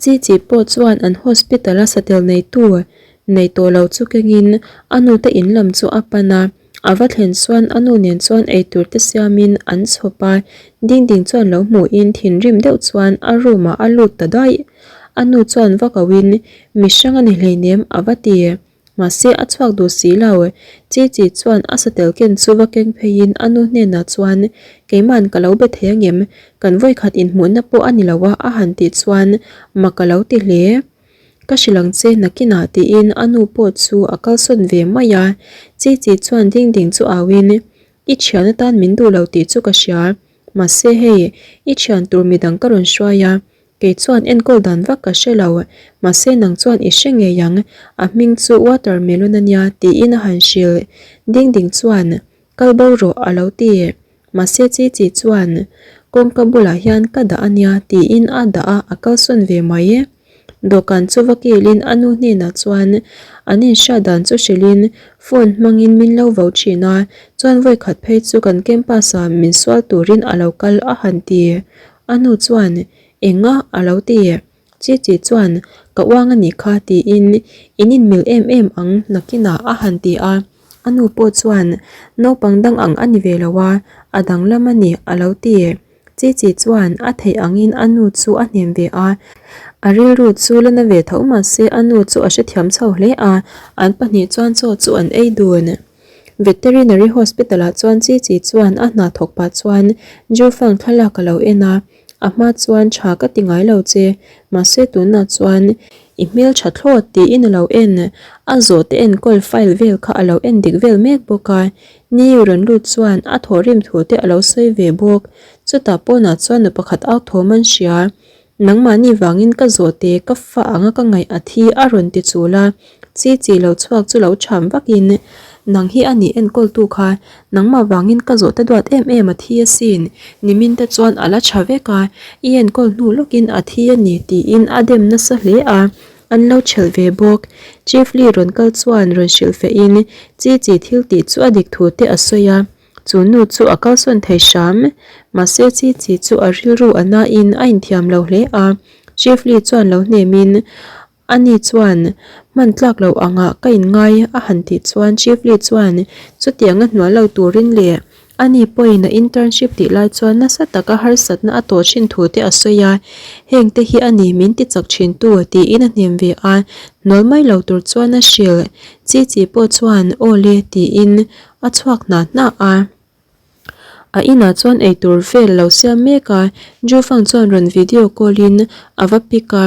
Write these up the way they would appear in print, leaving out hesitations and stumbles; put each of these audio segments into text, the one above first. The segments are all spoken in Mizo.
Chi chi pawh chuan an hospital a satel neitu nei tawh lo chu kengin a nute in lam chu a pan a, a va thlen chuan a nu nen chuan eitur te siamin an chhawp a, ding ding chuan lo hmuhin thinrim deuh chuan a room ah a lut ta daih. A nu chuan va kohin mihrang a ni hleinem a va ti. Mahse a chhuak duh si lo. Chi chi chuan a satel ken chu va keng pheiin a nu hnenah chuan Keima'n ka lo be thei angem? Kan vawikhat inhmuhna pawh a ni lo a a han tih chuan mak a lo ti hle. Ka hrilh ang che nakinah tiin a nu pawh chu a kalsawn ve mai a. Chi chi chuan ding ding chu auin I thian atan min duh lo tih chu ka hria. Mahse hei, i thian tur midang ka rawn hruai a, Kei chuan enkawl dan vak ka hre lo, mahse nang chuan i hre ngei ang, a hming chu watermelon a nia tiin a han hrilh. Ding ding chuan, Kal bo rawh a lo ti. Mahse chi chi chuan, Kawngka bulah hian ka dah a nia tiin a dah a, a kalsawn ve mai. Dawhkan chu va kilin a nu hnenah chuan an inhriat dan chu hrilhin phone hmangin min lo vo thin a, chuan vawikhat phei chu kan campus ah min sual turin a lo kal a han ti. A nu chuan, Enga? a lo ti. Chi chi chuan, Ka uang a nih kha tiin in inmil em em ang nakinah a han ti a. A nu pawh chuan, Naupang dang ang a ni ve lo a, a danglam a ni a lo ti. Chi chi chuan a theih angin a nu chu a hnem ve a. A rilru chu la na ve tho mahse a nu chu a hrethiam chho hle a, an pahnih chuan chaw chu an ei dun. Veterinary Hospital ah chuan Chi Chi chuan a hna thawk pah chuan Jufang thlalak a lo en a, a hma chuan tha ka ti ngai lo che, mahse tunah chuan i hmel tha thlawt tiin a lo en, a zawhte enkawl file vel kha a lo en dik vel mek bawk a, Niu rawn lut chuan a thawhrim thu te a lo sawi ve bawk, chutah pawnah chuan nu pakhat au thawm an hria. Nangmahni vangin ka zawhte ka fa anga ka ngaih a thi a rawn ti chul a, chi chi lo chhuak chu lo cham vakin, Nang hi a nih enkawltu kha, nangmah vangin ka zawhte duat em em a thi asin, nimin te chuan a la tha vek a, i enkawl hnu lawkin a thi a ni tiin a dem nasa hle a, an lo chelh ve bawk. Chief Lee rawn kal chuan rawn hrilh fehin chi chi thil tih chu a dik thu te a sawi a. Chu nu chu a kalsawn thei hram. Mahse chi chi chu a rilru a nain a inthiam lo hle a. Chief Lee chuan lo hnemin, Ani chuan, Hman tlak lo angah ka inngai a han tih chuan Chief Lee chuan chutianga hnual lo turin leh ani pawhin a internship tih lai chuan nasa taka harsatna a tawh thin thu te a sawi a. Heng te hi ani min ti chak thin tu tiin a hnem ve a, hnual mai lo tur chuan a hrilh. Chi chi pawh chuan, Aw le tiin A chhuak hna hna a. A inah chuan eitur vel lo siam mek a, Jufang chuan rawn video call in a va pick a.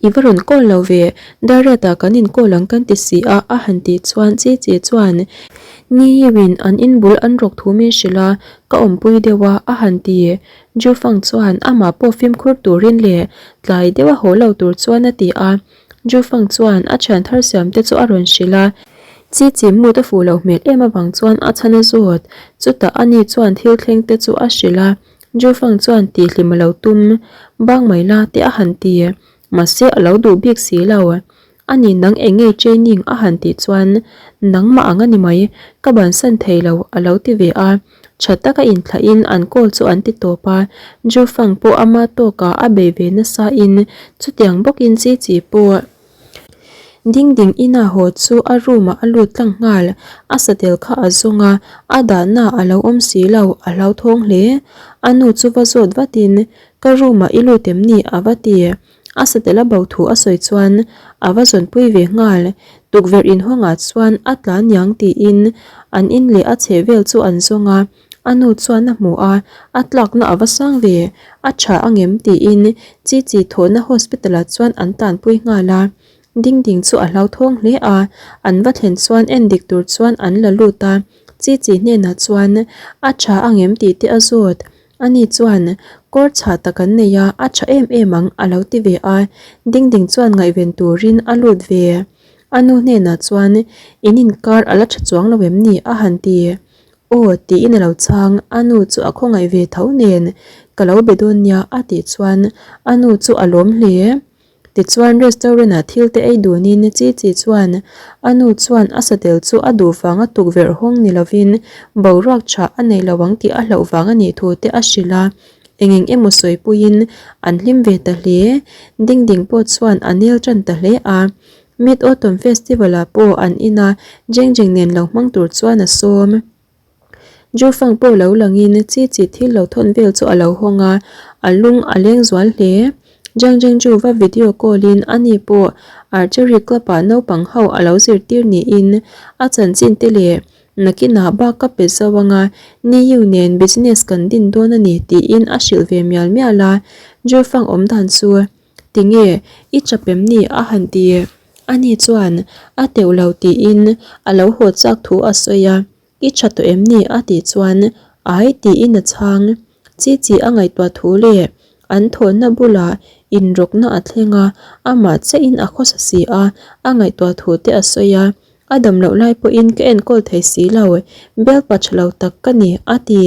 I va rawn call lo ve, Dariat ah kan in call ang kan ti si a a han tih chuan Chi Chi chuan Ni Yiwin an in bul an rawk thu min hrilh a, ka awmpui deuh a a han ti. Jufang chuan amah pawh fimkhur turin leh tlai deuh a haw lo tur chuan a ti a. Jufang chuan a thian thar siam te chu a rawn hrilh a, Chi chi mood a fuh loh hmel em avang chuan a chhan a zawt. Chutah ani chuan thil thleng te chu a hrilh a, Jufang chuan tihhlim a lo tum bang mai la te a han ti. Mahse a lo duh bik si lo. Ani nang eng nge training a han tih chuan nangmah ang a ni mai, ka bansan thei lo a lo ti ve a. Tha taka inthlahin an call chu an ti tawp a, Jufang pawh ama tawkah a bei ve nasa in chutiang bawkin Chi Chi pawh ding ding ina haw chu a room ah a lut tlang nghal, a satel kha a zawng a, a dahna a lo awm si lo, a hlauthawng hle. A nu chu va zawt vatin ka room ah i lut em ni a va ti. A satel a bo thu a sawi chuan a va zawnpui ve nghal. Tukverh inhawngah chuan a tla niang tiin an in leh a chheh vel chu an zawng a, a nu chuan a hmu a, a tlakna a va sang ve, a tha angem tiin Chi Chi thawhna hospital ah chuan an tanpui nghal a. Ding Ding chu a hlauthawng hle a, an va thlen chuan endik tur chuan an la lut a, Chi Chi hnenah chuan a tha angem tih te a zawt. Ani chuan, Kawr chhah tak an nei a, a tha em em ang, a lo ti ve a. Ding Ding chuan ngaihven turin a lut ve. A nu hnenah chuan, In inkar a la tha chuang lo em ni? a han ti. Aw, tiin a lo chhang. A nu chu a khawngaih ve tho nen, Ka lo be dawn nia, a tih chuan a nu chu a lawm hle. Tichuan restaurant ah thil te ei dunin Chi Chi chuan a nu chuan a satel chu a duh vanga tukverh hawng ni lovin boruak tha a nei lo ang tih a hlauh vang a nih thu te a hrilh a. Eng eng emaw sawipuiin an hlim ve ta hle. Ding Ding pawh chuan a nel tan ta hle a. Mid Autumn Festival ah pawh an ina Jeng Jeng nen lo hmang tur chuan a sawm. Jufang pawh lo langin chi chi thil lo thawn vel chu a lo hawng a, a lung a leng zual hle. Jiang Jengju va video call in ani pawh archery club ah naupang ho a lo zirtir niin a chanchin te leh nakinah bak ka pe zo anga Niu nen business kan din dawn a ni tiin a hrilh ve mial mial a. Jufang awm dan chu Tinge i chap em ni a han ti. Ani chuan a teuh lo tiin a lo haw chak thu a sawi a. I tha tawh em ni? a tih chuan Ai tiin a chhang. Chi chi a ngaihtuah thu leh an thawhna bulah inrawkna a thleng a, amah chiahin a khawsa si a, a ngaihtuah thu te a sawi a. A dam loh lai pawhin ka enkawl thei si lo, bialpa tha lo tak ka ni, a ti.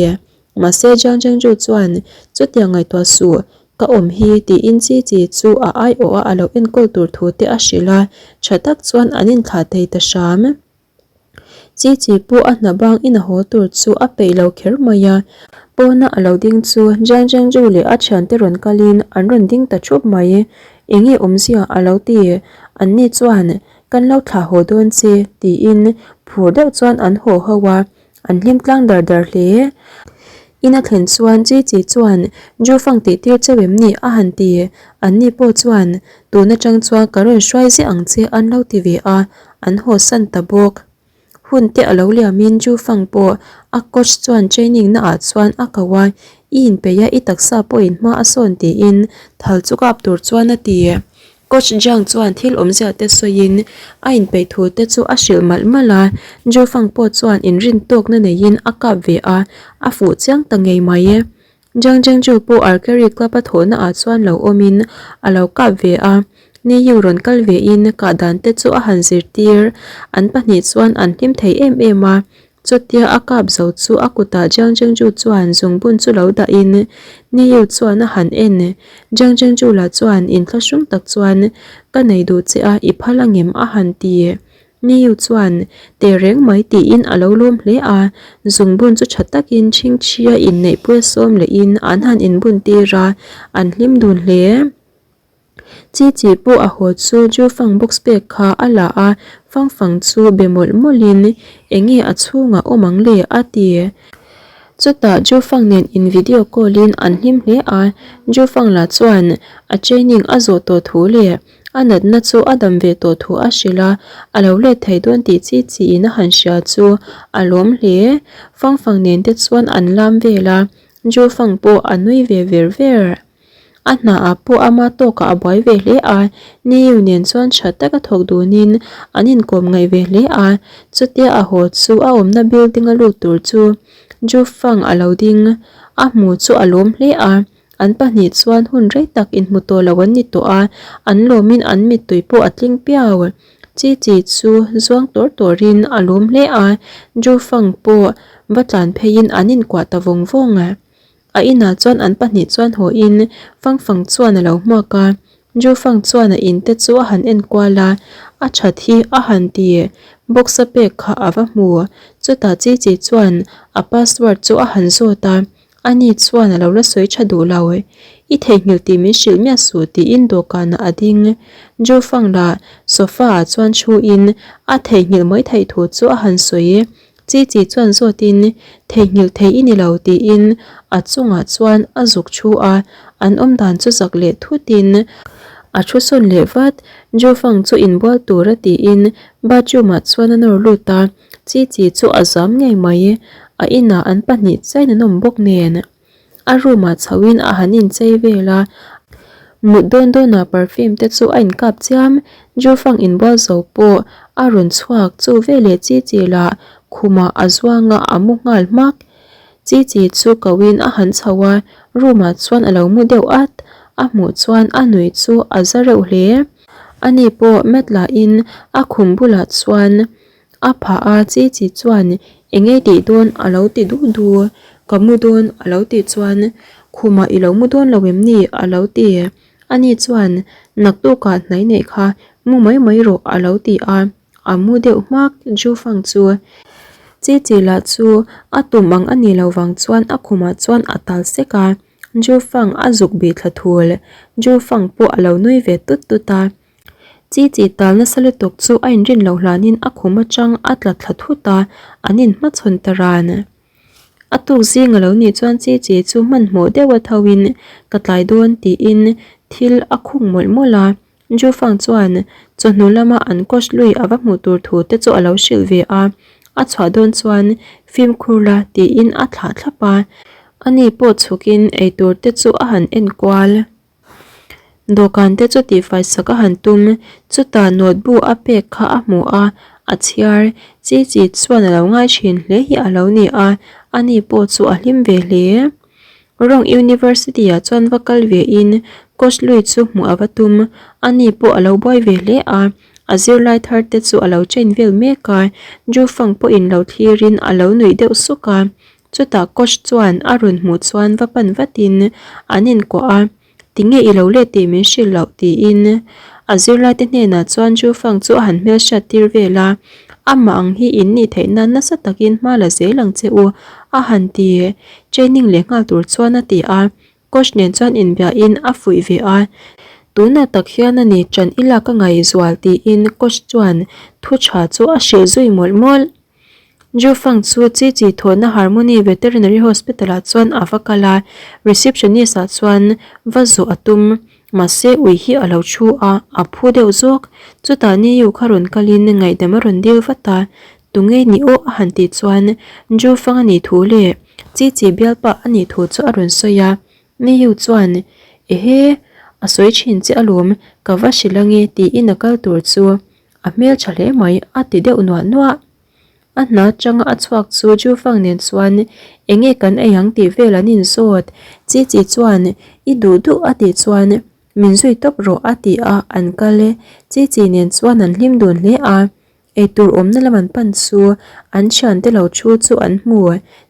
Mahse Jiang Zhengzhu chuan chutiang ngaihtuah suh, ka awm hi tiin Chi Chi chu a aiawh a a lo enkawl tur thu te a hrilh a, tha tak chuan an inthlah thei ta hram. Chi Chi pawh a hna bang in a haw tur chu a peih lo kher mai a, pawna a lo ding chu Jiang Zhengzhu leh a thiante rawn kalin an rawn ding ta thup mai. Enge awmzia a lo ti? Anni chuan kan lo thlah haw dawn che tiin phur deuh chuan an haw ho a, An hlim tlang dar dar hle. In a thlen chuan Chi Chi chuan Ju Fang tih tir cheu em ni a han ti. An ni pawh chuan tun atang chuan ka rawn hruai ziah ang che an lo ti ve a, an haw san ta bawk. Hun te a lo liamin Ju Fang pawh a coach chuan training na ah chuan a ko a, i inpeih a i taksa pawhin hma a sawn tiin thal chu kap tur chuan a ti. Coach Jiang chuan thil awmzia te sawiin a inpeih thu te chu a hrilh malh malh a, Zhu Fang pawh chuan inrin tawkna neiin a kap ve a, a fuh chiang ta ngei mai. Jiang Zhengzhu pawh archery club a thawhna ah chuan lo awmin a lo kap ve a, Ni Yu rawn kal ve in kah dan te chu a han zirtir, an pahnih chuan an hlim thei em em a, Chutia a kap zo chu a kutah Jiang Zhengzhu chuan zungbun chu lo dahin Niu chuan a han en. Jiang Zhengzhu lah chuan inthlahrung tak chuan, Ka nei duh che a, i phal angem? a han ti. Niu chuan, Teh reng mai tiin a lo lawm hle a, zungbun chu tha takin chhingchhia inneihpuia sawm lehin an han inbun tir a, an hlim dun hle. Chi chi pawh a haw chu Ju Fang box pek kha a la a, Fang Fang chu be mawlh mawlhin enge a chhungah awm ang le a ti. Chutah Ju Fang nen in video call in an hlim hle a, Ju Fang lah chuan a training a zawh tawh thu leh a natna chu a dam ve tawh thu a hrilh a, a lo let thei dawn tih chi chi in a han hria chu a lawm hle. Fang Fang nen te chuan an lam vel a, Ju Fang pawh a nui ve ver ver. A hnaah pawh ama tawkah a buai ve hle a, Niu nen chuan tha taka thawk dunin an inkawm ngaih ve hle a, chutia a haw chu a awmna building a lut tur chu Ju Fang a lo ding a hmu chu a lawm hle a, an pahnih chuan hun rei tak inhmu tawh lo an ni tawh a, an lawmin an mittui pawh a tling piau. Chi Chi chu zuang tawr tawrin a lawm hle a, Ju Fang pawh va tlan pheiin an inkuah ta vawng vawng. A inah chuan an pahnih chuan haw in Fang Fang chuan a lo hmuak a, Ju Fang chuan a in te chu a han en kual a, a that hi a han ti. Box a pek kha a va hmu. Chutah Chi Chi chuan a password chu a han zawt a, ani chuan a lo la sawi tha duh lo. I theihnghilh tih min hrilh miah suh tiin dawhkanah a ding. Ju Fang lah sofa ah chuan thu in a theihnghilh mai theih thu chu a han sawi. Chi chi chuan zawtin theihnghilh thei i ni lo tiin a chungah chuan a zuk thu a, an awm dan chu zak leh thutin a thu sawn leh vat. Jufang chu inbual tura tiin bathroom ah chuan a nawr lut a, Chi chi chu a zam ngei mai, a inah an pahnih chiain an awm bawk nen. A room ah chho in a han inchei vel a, mut dawn dawn ah perfume te chu a inkap chiam, Jufang inbual zo pawh a rawn chhuak chu veleh chi chi lah khum ah a zuang a a mu nghal hmak. Chi chi chu ko in a han chho a, room ah chuan a lo mu deuh at, a hmuh chuan a nuih chu a za reuh hle. Ani pawh mat lah in a khum bulah chuan A phah a, chi chi chuan eng nge tih dawn a lo ti du du, ka mu dawn a lo tih chuan khumah i lo mu dawn lo em ni a lo ti. Ani chuan naktukah hnai neih kha mu mai mai rawh a lo ti a, a mu deuh hmak Ju Fang chu. Chi chi lah chu a tum ang a ni lo vang chuan a khumah chuan a tal sek a. Jufang a zuk bih thla thul. Jufang pawh a lo nui ve tut tut a. Chi chi tal nasa lutuk chu a inrin loh hlanin a khum atang a tla thla thut a, an inhmachhawn ta ran. A tuk zing a lo nih chuan Chi Chi chu hmanhmawh deuh a tho in ka tlai dawn tiin thil a khung mawlh mawlh a. Jufang chuan chawhnu lama an coach lui a va hmuh tur thu te chu a lo hrilh ve a, a chhuah dawn chuan fimkhur la tiin a thlah thlap a. Ani pawh chhukin eitur te chu a han en kual. Dawhkan te chu tihfai sak a han tum, chutah note bu a pek kha a hmu a, a chhiar chi chi chuan a lo ngai thin hle hi a lo ni a, ani pawh chu a hlim ve hle. Rawng University ah chuan va kal ve in coach lui chu hmuh a va tum, ani pawh a lo buai ve hle a, a zirlai thar te chu a lo train vel mek a, Jufang pawhin lo thlir in a lo nuih deuh suk a. Chutah coach chuan a rawn hmuh chuan va pan vatin an inkuah a, Tinge i lo let tih min hrilh loh tiin a zirlaite hnenah chuan Jufang chu a han hmelhriat tir vel a, Amah ang hi in nih theih nan nasa takin hma la zel ang che u a han ti. Training leh nghal tur chuan a ti a, coach nen chuan inbiahin a fuih ve a, Tunah tak hian a ni ṭan i lak a ngaihzual tiin coach chuan thu ṭha chu a hrilh zui mawlh mawlh. Jufang chu Chi Chi thawhna Harmony Veterinary Hospital ah chuan a va kal a, receptionist ah chuan va zawh a tum. Mahse ui hi a lo thu a, a phu deuh zawk. Chutah Niu kha rawn kalin ngaihdam a rawn dil vat a, Tunge ni aw a han tih chuan Jufang a nih thu leh Chi Chi bialpa a nih thu chu a rawn sawi a. Niu chuan, Ehe, a sawi thin che alawm, ka va hrilh ange tiin a kal tur chu A hmel tha hle mai a ti deuh nuah nuah. A hna atanga a chhuak chu Jufang nen chuan eng nge kan ei ang tih vel an inzawt. Chi Chi chuan i duh duh a tih chuan min zui tawp rawh a ti a, an kal e. Chi Chi nen chuan an hlim dun hle a. Eitur awmna lam an pan chu an thiante lo thu chu an hmu.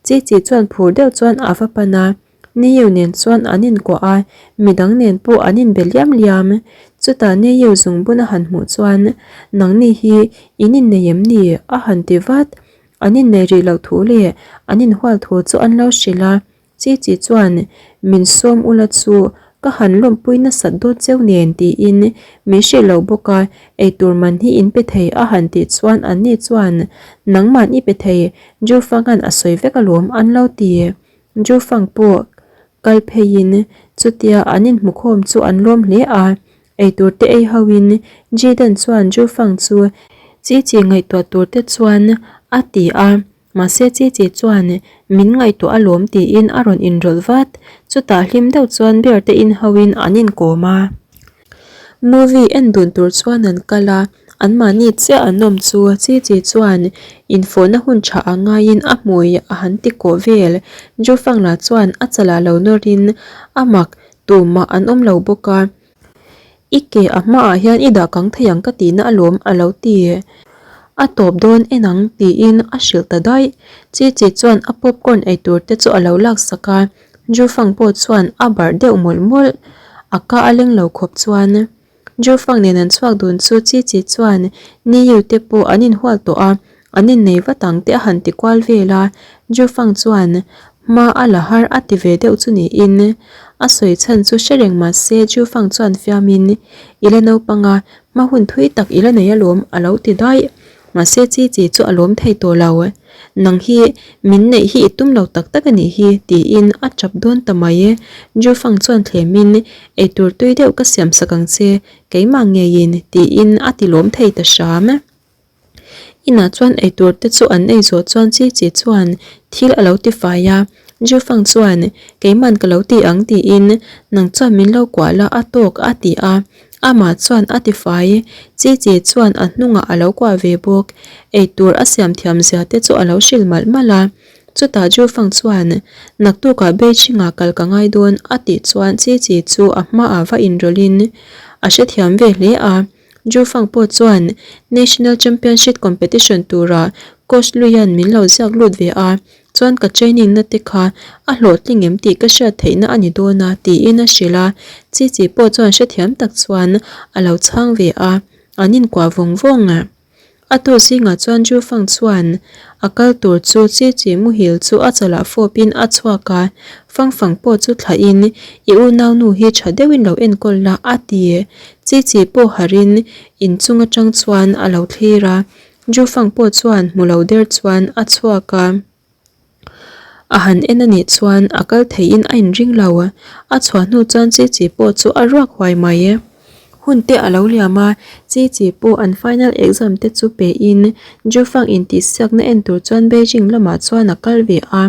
Chi Chi chuan phur deuh chuan a va pan a. Neiu nen chuan an inkuah a, midang nen pawh an inbe liam liam. Chutah Neiu zungbun a han hmuh chuan, Nangni hi in innei em ni? a han ti vat. An innei rih loh thu leh an inhual thu chu an lo hrilh a. Chi Chi chuan, Min sawm ula chu ka han lawmpui nasat dawt cheu nen tiin min hrilh lo bawk a, eitur man hi in pe thei a han tih chuan anni chuan, Nangman i pe thei, Jufangan a sawi vek alawm an lo ti. Jufang pawh kal pheiin chutia an inhmukhawm chu an lawm hle a, eitur te ei hoin Jiden chuan Jufang chu Chi Chi ngaihtuah tur te chuan a ti a, mahse Chi Chi chuan min ngaihtuah alawm tiin a rawn inrawlh vat, chutah hlim deuh chuan beer te in hoin an inkawm a. Movie en dun tur chuan an kal a, anmahni chiah an awm chu Chi Chi chuan infawhna hun tha a ngaiin a hmui a han ti kawh vel. Jufang lah chuan a chalah lo nawrin a mak tumah an awm lo bawk a, I ke a hmaah hian i dah kang thei ang ka tihna alawm a lo ti. A tawp dawn en ang tiin a hrilh ta daih. Chi Chi chuan a popcorn eitur te chu a lo laksak a. Jufang pawh chuan a barh deuh mawlh mawlh, a ka a leng lo khawp chuan. Jufang nen an chhuak dun chu Chi Chi chuan Niu te pawh an inhual tawh a, an innei vat ang te a han ti kual vel a, Jufang chuan hma a la har a ti ve deuh chu niin a sawi chhan chu hre reng mah se Jufang chuan fiamin I la naupang a, hma hun thui tak i la nei alawm a lo ti daih. Mahse Chi Chi chu a lawm thei tawh lo. Nang hi min neih hi i tum lo tak tak a nih hi tiin a tap dawn ta mai. Jufang chuan thlemin eitur tui deuh ka siam sak ang che keimah ngeiin tiin a ti lawm thei ta hram. Inah chuan eitur te chu an ei zawh chuan Chi Chi chuan thil a lo ti fai a. Jufang chuan keiman ka lo ti ang tiin nang chuan min lo kuah la a tawk a ti a. Amah chuan a ti fai, Chi Chi chuan a hnungah a lo kuah ve bawk. Eitur a siam thiam zia te chu a lo hrilh malh malh a. Chutah Jufang chuan, Naktukah Beijing-ah kal ka ngai dawn a tih chuan Chi Chi chu a hmaah va inrawlhin a hrethiam ve hle a. Jufang pawh chuan National Championship Competition turah Coach Luian min lo ziak lut ve a. Chuan ka training na te kha a hlawhtling em tih ka hriat theihna a ni dawn a tiin a hrilh a, Chi Chi pawh chuan hrethiam tak chuan a lo chhang ve a, an inkuah vawng vawng. A tu zingah chuan Ju Fang chuan a kal tur chu Chi Chi muhil chu a chalah fawpin a chhuak a, Fang Fang pawh chu thlahin I unaunu hi tha deuhin lo enkawl la a ti. Chi Chi pawh harhin inchung atang chuan a lo thlir a, Ju Fang pawh chuan hmu lo der chuan a chhuak a. A han en a nih chuan a kal theihin a inring lo. A chhuah hnu chuan Chi Chi pawh chu a ruak huai mai. Hun te a lo liam a, Chi Chi pawh an final exam te chu pe in Jufang intihsiakna en tur chuan Beijing lamah chuan a kal ve a.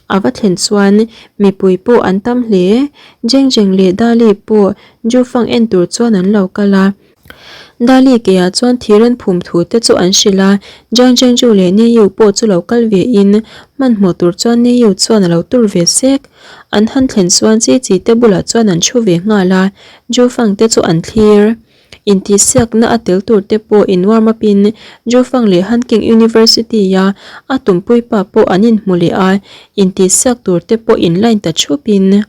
A va thlen chuan mipui pawh an tam hle. Jeng Jeng leh Dali pawh Jufang en tur chuan an lo kal a. Dali keah chuan thiran phum thu te chu an hrilh a, Jiang Zhengzhu leh Ni Yu pawh chu lo kal ve in hmanhmawh tur chuan Ni Yu chuan a lo tur ve sek. An han thlen chuan Chi Chi te bulah chuan an thu ve nghal a, Zhu Fang te chu an thlir. Intihsiakna a tel tur te pawh in warm up in Zhu Fang leh Hanking University a a tumpui pa pawh an inhmu leh a, intihsiak tur te pawh in line ta thup in.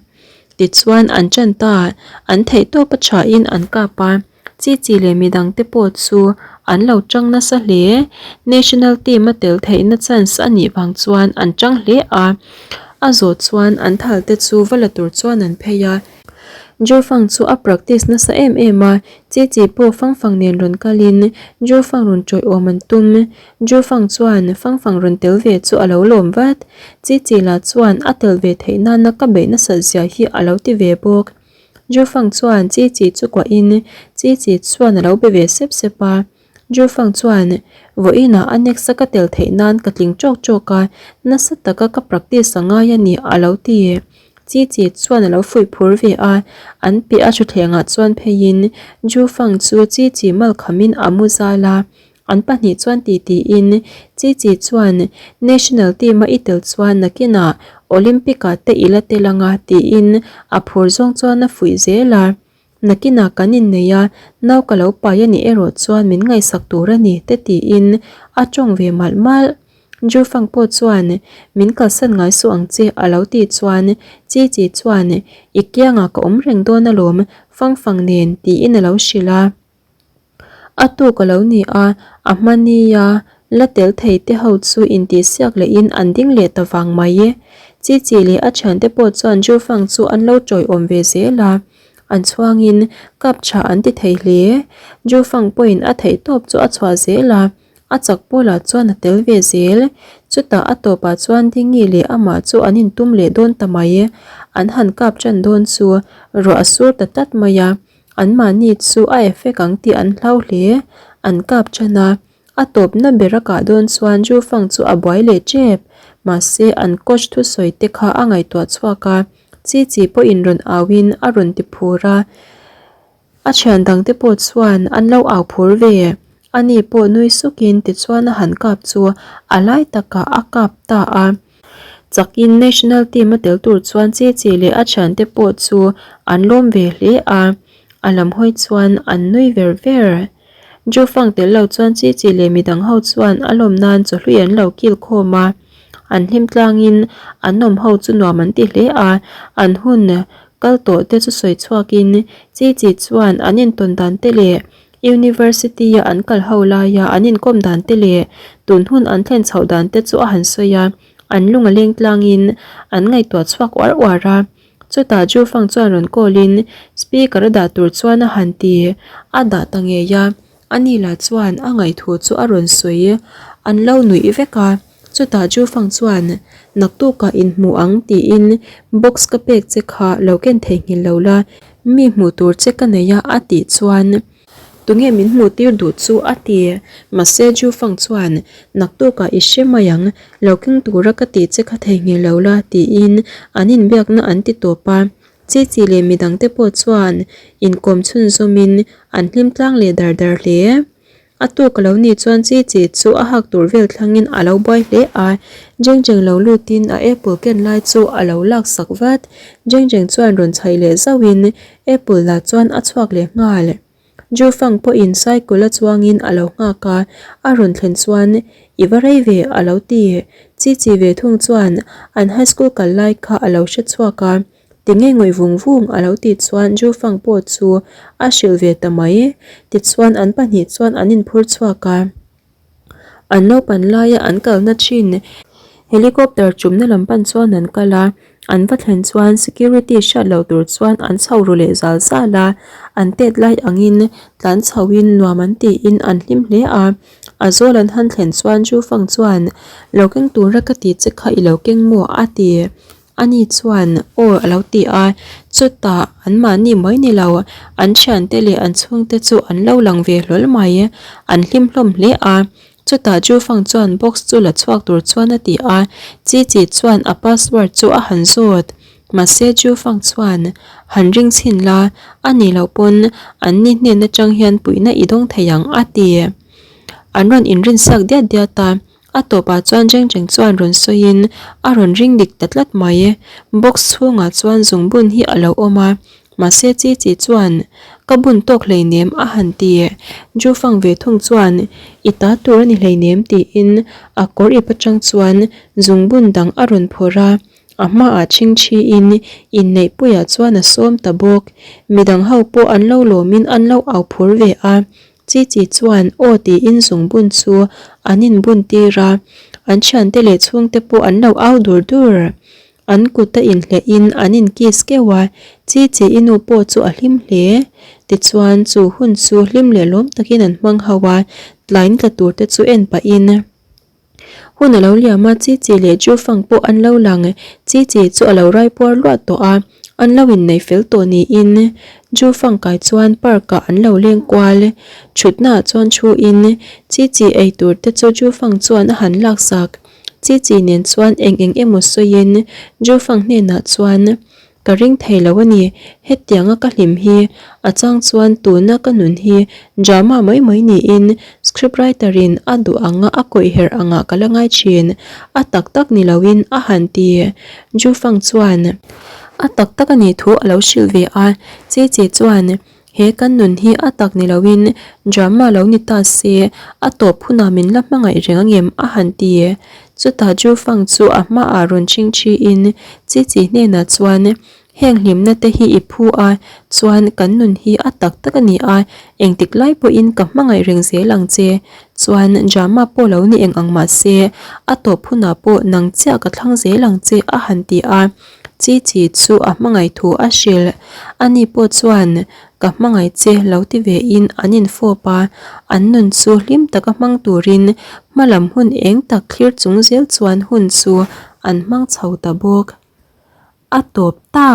Tichuan an ṭan ta, an theihtawp a ṭhain an kap a, Chi Chi leh midang te pawh chu an lo ṭang nasa hle. National team a tel theihna chance a nih vang chuan an ṭang hle a, a zawh chuan an thal te chu va la tur chuan an phei a. Jufang chu a practice nasa em em a, Chi Chi pawh fang fang nen rawn kalin Jufang rawn ṭawiawm an tum. Jufang chuan Fangfang rawn tel ve chu a lo lawm vat. Chi Chi lah chuan a tel ve theih nana ka beih nasat zia hi a lo ti ve bawk. Jufang chuan Chi Chi chu kuahin Chi Chi chuan a lo be ve sep sep a. Jufang chuan, Vawiinah a next a ka tel theih nan ka tling ṭawk ṭawk a, nasa taka ka practice a ngai a ni a lo ti. Chi Chi chuan a lo fuih phur ve a, an piah a thutthlengah chuan pheiin Jufang chu Chi Chi malkhamin a mu zal a. An pahnih chuan ti tiin Chi Chi chuan National team a i tel chuan nakinah Olympic ah te i la tel anga tiin a phur zawng chuan a fuih zel a. Nakinah kan innei a, nau ka lo pai a nih erawh chuan min ngaihsak tur a ni te tiin a tawng ve malh malh. Jufang pawh chuan min kalsan ngai suh ang che a lo tih chuan Chi Chi chuan i kiangah ka awm reng dawn alawm Fang Fang nen tiin a lo hrilh a. A tuk a lo ni a, a hmania la tel thei te ho chu intihsiak lehin an ding leh ta vang mai. Chi Chi leh a thiante pawh chuan Jufang chu an lo tawiawm ve zel a, an chhuangin kap tha an ti thei hle. Jufang pawhin a theih tawp chu a chhuah zel a, a chak pawlah chuan a tel ve zel. Chutah a tawpah chuan Dingi leh amah chu an intum leh dawn ta mai. An han kap tan dawn chu ruah a sur ta tlat mai a. Anmahni chu a effect ang tih an hlau hle. An kap ṭan a, a tawpna ber a kah dawn chuan Jufang chu a buai leh ṭep. Mahse, an coach thusawi te kha a ngaihtuah chhuak a, Chi Chi pawhin rawn auin a rawn ti phur a. A ṭhian dangte pawh chuan an lo au phur ve. Ani pawh nui sukin tichuan a han kap chu a lai takah a kap ta a. Chakin national team a tel tur chuan Chi Chi leh a thiante pawh chu an lawm ve hle a, a lam hawi chuan an nui ver ver. Jufang tel lo chuan Chi Chi leh midang ho chuan a lawm nan chawhlui an lo kil khawm a, an hlim tlangin an awm ho chu nuam an ti hle a, an hun kal tawh te chu sawi chhuakin Chi Chi chuan an intawn dan te leh University a an kal ho laia an inkawm dan te leh tun hun an thlen chhoh dan te chu a han sawi a, an lung a leng tlangin an ngaihtuah chhuak uar uar a. Chutah Jufang chuan rawn call in speaker a dah tur chuan a han ti a dah ta ngei a, ani lah chuan a ngaihthu chu a rawn sawi an lo nuih vek a. Chutah Jufang chuan naktukah inhmu ang tiin box ka pek che kha lo ken theihnghilh lo la, Mi hmuh tur che ka nei a a tih chuan tunge min hmuh tir duh chu a ti. Mahse Jufang chuan naktukah i hre mai ang, lo keng tura ka tih che kha theihnghilh lo la tiin an inbiakna an ti tawp a. Chi Chi leh midangte pawh chuan inkawm chhunzawmin an hlim tlang leh dar dar hle. A tuk a lo nih chuan Chi Chi chu a hak tur vel thlangin a lo buai hle a, Jeng Jeng lo lutin a apple ken lai chu a lo lak sak vat. Jeng Jeng chuan rawn chhaih leh zauhin apple lah chuan a chhuak leh nghal. Ju Fang pawhin cycle a chuangin a lo nghak a, a rawn thlen chuan I va rei ve a lo ti. Chi Chi ve thung chuan an high school kal lai kha a lo hre chhuak a, Tinge ngawih vung vung a lo tih chuan Jufang pawh chu a hrilh ve ta mai. Tichuan an pahnih chuan an inphur chhuak a. An naupan laia an kalna thin helicopter chumna lam pan chuan an kal a, an va thlen chuan security hriat loh tur chuan an chho ru leh zal zal a, an tet lai angin tlan chhoin nuam an tiin an hlim hle a. A zawl an han thlen chuan Ju Fang chuan, Lo keng tura ka ti che kha i lo keng maw? a ti. Ani chuan, Aw a lo ti a, chutah anmahni mai ni lo, an thiante leh an chhungte chu an lo lang ve hlawl mai. An hlim hlawm hle a, chutah Ju Fang chuan box chu la chhuak tur chuan a ti a, Chi Chi chuan a password chu a han zawt. Mahse Ju Fang chuan, Han ring chhin la, a nih loh pawn anni hnen atang hian puihna i dawng thei ang a ti. An rawn inrinsak diat diat a. A tawpah chuan Zheng Zheng chuan rawn sawiin a rawn ring dik ta tlat mai. Box chhungah chuan zungbun hi a lo awm a, mahse Chi Chi chuan, Ka bun tawk hleinem a han ti. Ju Fang ve thung chuan, I ta tur a ni hleinem tiin a kawr ip atang chuan zungbun dang a rawn phawrh a, a hmaah chhingchhiin inneihpuiah chuan a sawm ta bawk. Midang ho pawh an lo lawmin an lo au phur ve a, Chi chi chuan aw tiin zungbun chu an inbun tir a, an thiante leh chhungte pawh an lo au dur dur. An kut a inhlehin an inkiss keuh a, Chi chi i nu pawh chu a hlim hle. Tichuan chu hun chu hlim leh lawm takin an hmang ho a, tlain tla tur te chu en pahin. Hun a lo liam a, Chi Chi leh Ju Fang pawh an lo lang. Chi Chi chu a lo rai puar luah tawh a, an lo innei fel tawh niin Ju Fang kai chuan park ah an lo leng kual. Thutnaah chuan thu in Chi Chi ei tur te chu Ju Fang chuan a han laksak. Chi Chi nen chuan eng eng emaw sawiin Ju Fang hnenah chuan Ka ring thei lo a ni, hetianga ka hlim hi a chang chuan tuna ka nun hi drama mai mai niin script writer in a duh anga a kawih herh angah ka la ngai thin, a tak tak ni loin a han ti. Ju Fang chuan a tak tak a nih thu a lo hrilh ve a, Chi Chi chuan He kan nun hi a tak ni loin drama lo ni ta se, a tawp hunah min la hmangaih reng angem a han ti. Chutah Ju Fang chu a hmaah rawn ching thiin Chi Chi hnenah chuan, Heng hlimna te hi i phu a, chuan kan nun hi a tak tak a ni a, engtik lai pawhin ka hmangaih reng zel ang che. Chuan drama pawh lo ni eng ang mah se, a tawp hunah pawh nang chiah ka thlang zel ang che a han ti a. Chi chi chu a hmangaih thu a hrilh. Ani pawh chuan, Ka hmangaih che lo ti ve in an infawp a, an nun chu hlim taka hmang turin hmalam hun eng tak thlir chung zel chuan hun chu an hmang chho ta bawk. A tawp ta!